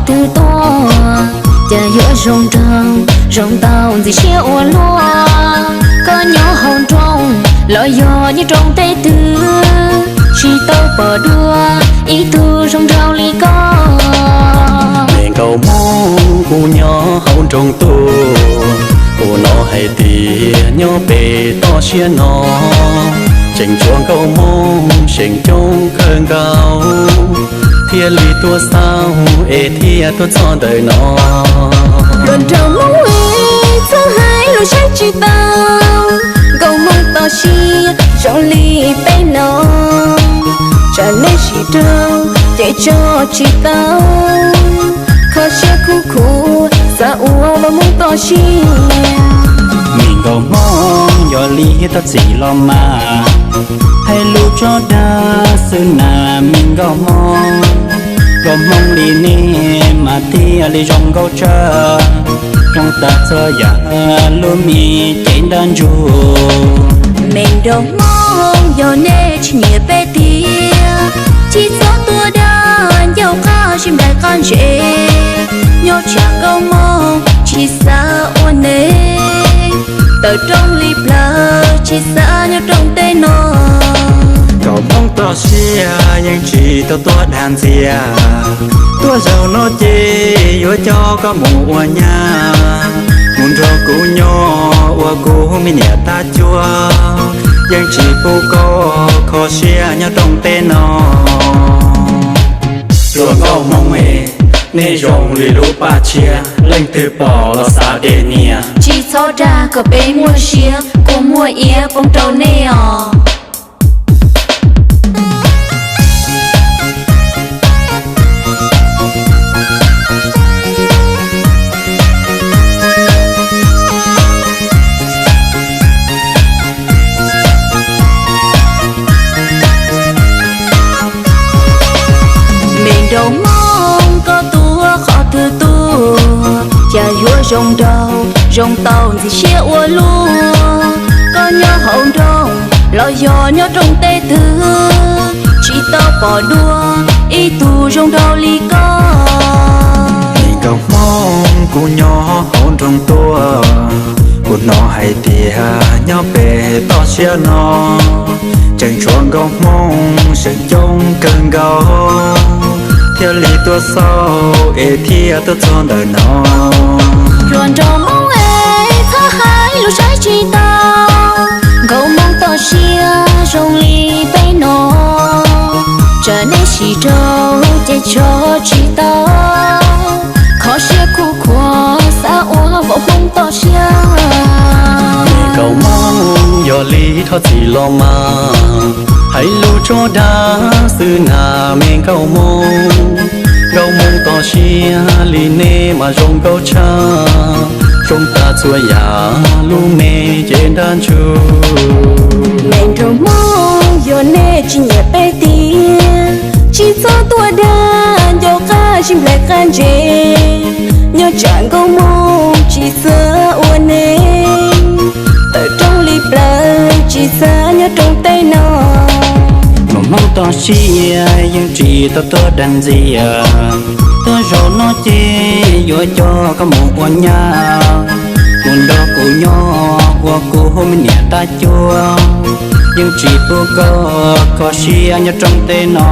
twg tuaj, cas yuav zoo nraug zoo tau ntxim siab ua luaj. Koj nyob hauv nroog los yog nyob rooj teb twg, tsis tau pom dua ib tug zoo nraug li koj. Me nkauj Hmoob, kuv nyob hauv nroog Tuaj, kuv hnov hais tias nyob pem toj siab no tseem tshuav nkauj Hmoob seem coob kawg nkaus, thiaj li tuaj xauj es thiaj tuaj txog ntawm no. Hluas nraug Hmoob es, txhob hais lus saib tsis tau, nkauj Hmoob toj siab zoo li peb no, tsam nej sib raug ces tso tsis tau, kho siab khuv khuav xav ua vauv Hmoob toj siab. Me nkauj Hmoob, yog li thov txim los mas, hais lus tso dag xwb na me nkauj Hmoob. Nkauj Hmoob li nej mas thiaj li zoo nkauj tshaj, zoo tag txhua yam lub me cev nrab ntsug. Me nkauj Hmoob, yog nej tsis nyiam peb tiag, tsis txhob tuaj dag ncauj qab sib nplaim qab ntsev, nyob tsam nkauj Hmoob tsis xav ua neeg, tawm rooj li plawv tsis xav nyob rooj teb no. Nkauj Hmoob toj siab yeej tsis tau tuaj dag ntxias, tuaj zaum no ces yuav coj koj mus ua nyab, mus nrog kuv nyob ua kuv me niam tab cuab, yeej tsis pub koj kho siab nyob rooj teb no. Hluas nkauj Hmoob es, nej zoo li lub paj tshiab, leej twg pom los xav de nias. Tsis txhob dag kom peb muaj siab, kua muag iab poob rau nej os. Me nkauj Hmoob, koj tuaj qhov twg tuaj, cas yuav zoo nraug zoo tau ntxim siab ua luaj. Koj nyob hauv nroog los yog nyob rooj teb twg, tsis tau pom dua ib tug zoo nraug li koj. Me nkauj Hmoob, kuv nyob hauv nroog Tuaj, kuv hnov hais tias nyob pem toj siab no tseem tshuav nkauj Hmoob seem coob kawg nkaus, thiaj li tuaj xauj es thiaj tuaj txog ntawm no. Hluas nraug Hmoob es, txhob hais lus saib tsis tau, nkauj Hmoob toj siab zoo li peb no, tsam nej sib raug ces tso tsis tau, kho siab khuv khuav xav ua vauv Hmoob toj siab. Me nkauj Hmoob, yog li thov txim los mas, hais lus tso dag xwb na me nkauj Hmoob. Nkauj Hmoob toj siab li nej mas zoo nkauj tshaj, zoo tag txhua yam lub me cev nrab ntsug. Me nkauj Hmoob, yog nej tsis nyiam peb tiag, tsis txhob tuaj dag ncauj qab sib nplaim qab ntsev, nyob tsam nkauj Hmoob tsis xav ua neeg, tawm rooj li plawv tsis xav nyob rooj teb no. Nkauj Hmoob toj siab yeej tsis tau tuaj dag ntxias, tuaj zaum no ces yuav coj koj mus ua nyab, mus nrog kuv nyob ua kuv me niam tab cuab, yeej tsis pub koj kho siab nyob rooj teb no.